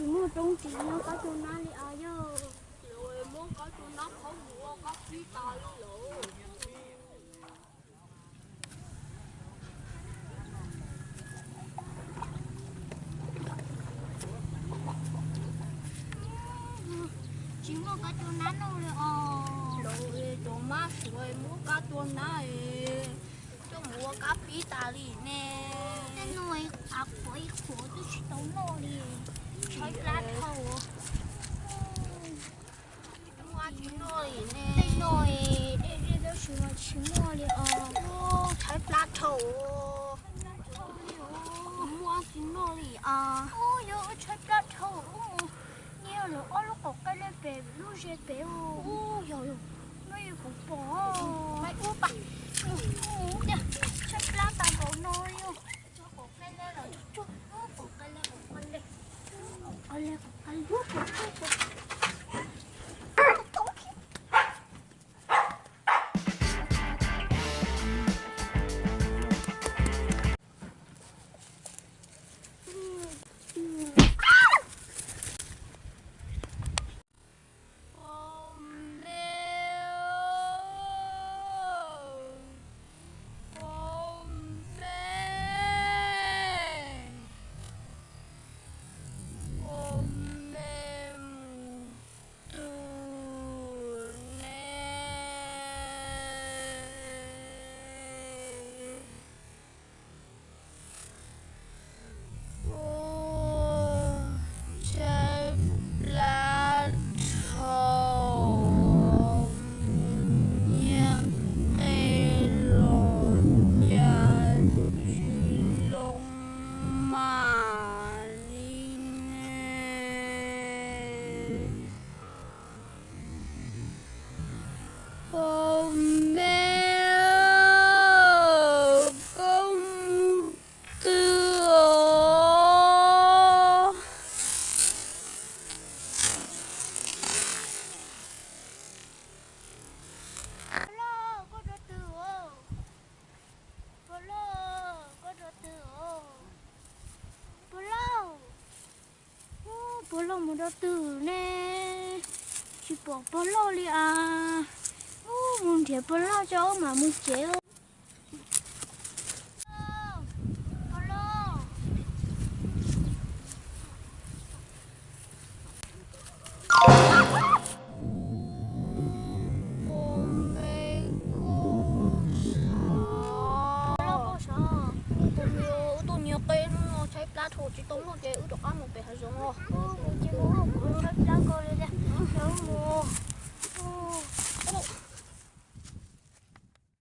Muaj roob tsis nyob kab cua nab li os yog. Muab kab cua nab qhov mus ua kab pib tas li lawm. Tsis muaj kab cua nab noj li os. Cov mab suav muab kab cua nab coj mus ua kab pib tas li ne. Tej no av qhuav ib qhuav twb tsis tau noj li. Tshaib plab dhau. Muaj tsis noj li ne. Tej no dej zeb tab sis mas tsis muaj li os. Tshaib plab dhau. Muaj tsis noj li os. Yog tshaib plab dhau, nyiag lawv ob lub qaum qaij lej pem lub ze pem. Yog yog, no yog kuv pom. Tshaib plab tas npaum no li. Qaum qaij lej los tsuag, qaum qaij lej, qaum qaij lej, qaum qaij lej, qaum qaij lej. Tshaib plab dhau, nyiag qe los cas tsis zoo maj li ne. Pog me, koj mus twg os? Pog Lauj, koj rov twg os? Pog Lauj, koj rov twg os? Pog Lauj, ub, Pog Lauj mus rau twg ne? Tsis pom Pog Lauj li as. Ub, mus nrhiav Pog Lauj tso mam mus tsev. Pog Lauj. Wb tuaj nyiag qe no tshaib plab dhau tsis tau noj ces wb rov qab mus pem hav zoov os.